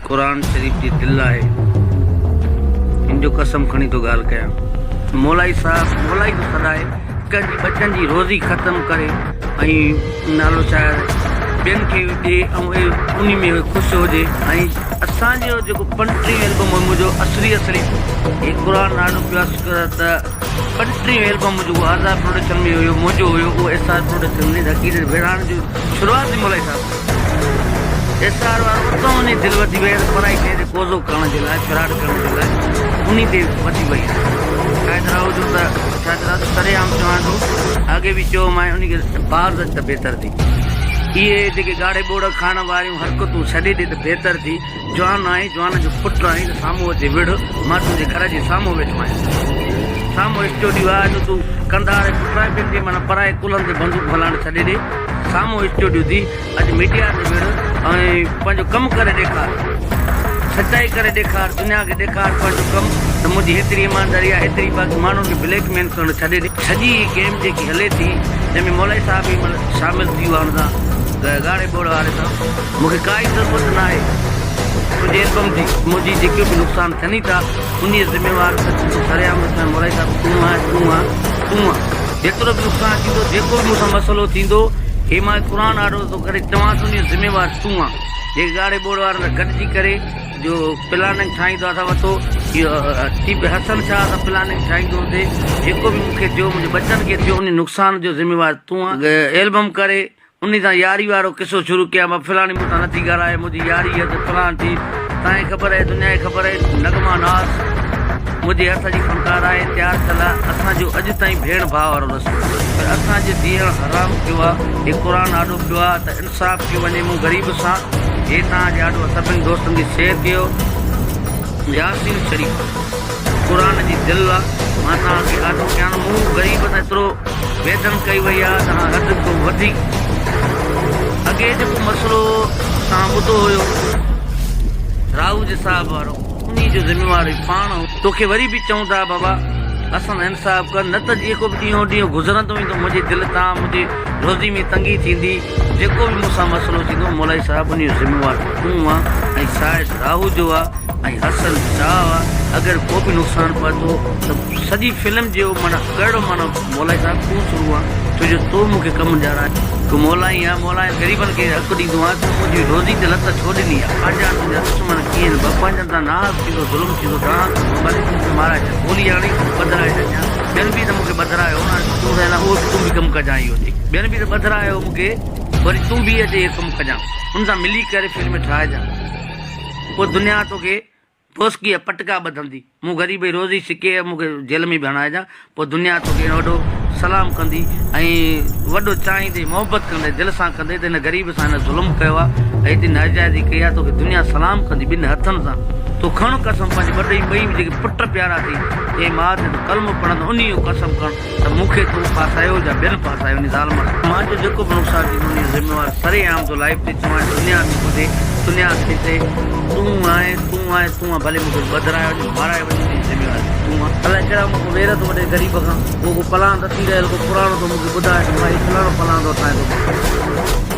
قرآن شريف جي دل آهي ان جو قسم کڻي ٿو ڳالهه ڪيان. مولائي صاحب مولائي ٿو سڏائي ڪنهن جي ٻچن جي روزي ختم ڪري ۽ نالو شايد ٻين کي ڏي ۽ انهي ۾ خوش هجي ۽ اسان جو جيڪو پنٽيهه البم هو منهنجو اصلي اصلي هي قرآن نالو پيو ته پنٽيهه البم جيڪو آزاد پروڊڪشن ۾ هيو منهنجو هيو اهو ايس آر پروڊڪشن ۾ حقيقت ويڙهاڻ جو شروعات ئي مولائي صاحب ايس آر وارو اتان وڃي دل وڌي وئي ته پرائي شيء تي قوضو ڪرڻ جي لاء فراڊ ڪرڻ جي لاء انهي تي وڌي وئي آهي. شاهد راهو جو ته شاهد راهو ته سري عام چوان ٿو اڳي به چيو مانء انهي کي باز اچ ته بهتر ٿي. اهي جيڪي ڳاڙهي ٻوڙ کائڻ واريون حرڪتون ڇڏي ڏي ته بهتر ٿي. جوان آهين جوان جو پٽ آهين ته سامهون اچي وڙهه مان تنهنجي گهر جي سامهون ويٺو آهيان. سامهون اسٽوڊيو آهي جو تون ڪنڌار ۽ پٽرائي پين ٿي معنيٰ پرائي ڪلهن تي بندوق هلائڻ ڇڏي ڏي. سامهون اسٽوڊيو ٿي اڄ ميڊيا تي وڙهه ۽ پنهنجو ڪم ڪري ڏيکار سچائي ڪري ڏيکار دنيا کي ڏيکار پنهنجو ڪم ته منهنجي هيتري ايمانداري آهي هيتري باقي ماڻهن کي بليڪ ميل ڪرڻ ڇڏي ڏي. سڄي هي گيم جيڪي هلي ٿي جنهن ۾ مولائي صاحب به شامل ٿي ويو آهي هن سان ڳاڙهي ٻوڙ واري سان مون کي ڪائي ضرورت ناهي تنهنجي البم جي منهنجي جيڪي به نقصان ٿين ئي ٿا انهي جو ذميوار سچ پچ سرعام ڏسڻ مولائي صاحب تون آهين تون آهين تون آهين جيترو به نقصان ٿيندو جيڪو به مون سان مسئلو ٿيندو هي مان قرآن آڏو ٿو ڪري چوان ٿو انهي جو ذميوار تون آهين جيڪي ڳاڙهي ٻوڙ وارن سان گڏجي ڪري جو پلاننگ ٺاهيندو آهي وتو اهو چيف حسن شاهه سان پلاننگ ٺاهيندو هوندي جيڪو به مون کي ٿيو منهنجي ٻچن کي ٿيو انهي نقصان جو ذميوار تون آهين البم ڪري انهي سان ياري وارو قصو شروع ڪيان مان فلاڻي مون سان نٿي ڳالهائي منهنجي ياري هي ته فلان ٿي تانکي خبر آهي دنيا کي خبر آهي نغمه ناز منهنجي هٿ جي فنڪار آهي تيار ٿيل آهي اسان جو اڄ تائين ڀيڻ ڀاء وارو رستو پر اسان جي ڌيئڻ حرام ڪيو آهي هي قرآن آڏو پيو آهي ته انصاف ڪيو وڃي مون غريب سان هي توهان جي آڏو سڀني دوستن کي شيئر ڪيو ياسين شريف قرآن جي دل آ مان توهان کي آڏو ڪيان مون غريب سان ايترو ويڌن ڪئي وئي آ ته حد کان وڌيڪ اڳي جيڪو مسئلو توهان ٻڌو هيو راهوجي صاحب وارو انهي جو ذميوار هي پاڻ هو توکي وري به چئون ٿا بابا اسان سان انصاف ڪر نه ته جيڪو به ڏينهون ڏينهن گذرندو ويندو منهنجي دل تان منهنجي روزي ۾ تنگي ٿيندي جيڪو به مون سان مسئلو ٿيندو مولائي صاحب انهي جو ذميوار تون آ ۽ شاهد راهوجو آ ۽ حسن شاهه آ اگر ڪو به نقصان پهتو ته سڄي فلم جو معنيٰ ڪهڙو معنيٰ مولائي صاحب تون شروع آن ڇو جو تو مون کي ڪم ڏيارائي تون مولائي آن مولائي غريبن کي حق ڏيندو آن تون منهنجي روزي تي لت ڇو ڏني آ پنهنجا تنهنجا دشمن ڪيئن به پنهنجن سان ناحق ٿيندو ظلم ٿيندو دانهن ڪندو ڀلي تون مون کي مارائي ڇڏ گولي هڻي ٻڌرائي ڇڏجان ٻين به ته مون کي ٻڌرايو هو نه تون ته اهو به تون به ڪم ڪجان اهو جي ٻين به ته ٻڌرايو مون کي وري تون به اچي اهو ڪم ڪجان ان سان ملي ڪري فلم ٺاهجان پوء دنيا توکي ڦوسڪيء پٽڪا ٻڌندي، مون غريب جي روزي ڇڪي ۽ مون کي جيل ۾ به هڻائجان، پوء دنيا توکي وڏو سلام ڪندي ۽ وڏو چاهيندي، محبت ڪندي، دل سان ڪندي ته هن غريب سان هن ظلم ڪيو آهي ۽ ايتري ناجائزي ڪئي آهي، توکي دنيا سلام ڪندي ٻن هٿن سان. تون کڻ قسم پنهنجي ٻڍي ٻئي جيڪي پٽ پيارا ٿي، جنهن ماء تي تون ڪلمو پڙهندو انهيء جو قسم کڻ. ته مون کي تون ڦاسايو يا ٻين ڦاسايو انهي ظالم سان مان جو جيڪو به نقصان ٿيندو انهي جو ذميوار سري عام ٿو لائيو تي چوان دنيا ٿي ٻڌي دنيا ٿي ڏسي تون آهين تون آهين تون آهين ڀلي مون کي ٻڌرايو وڃي مارائي وڃي انهي جو ذميوار تون آهين. الائي ڪهڙا مون کان وير ٿو وٺي غريب کان اهو ڪو پلاند اٿي رهيل ڪو پراڻو ٿو مون کي ٻڌائي ته مان هي فلاڻو پلاند وٺان ٿو.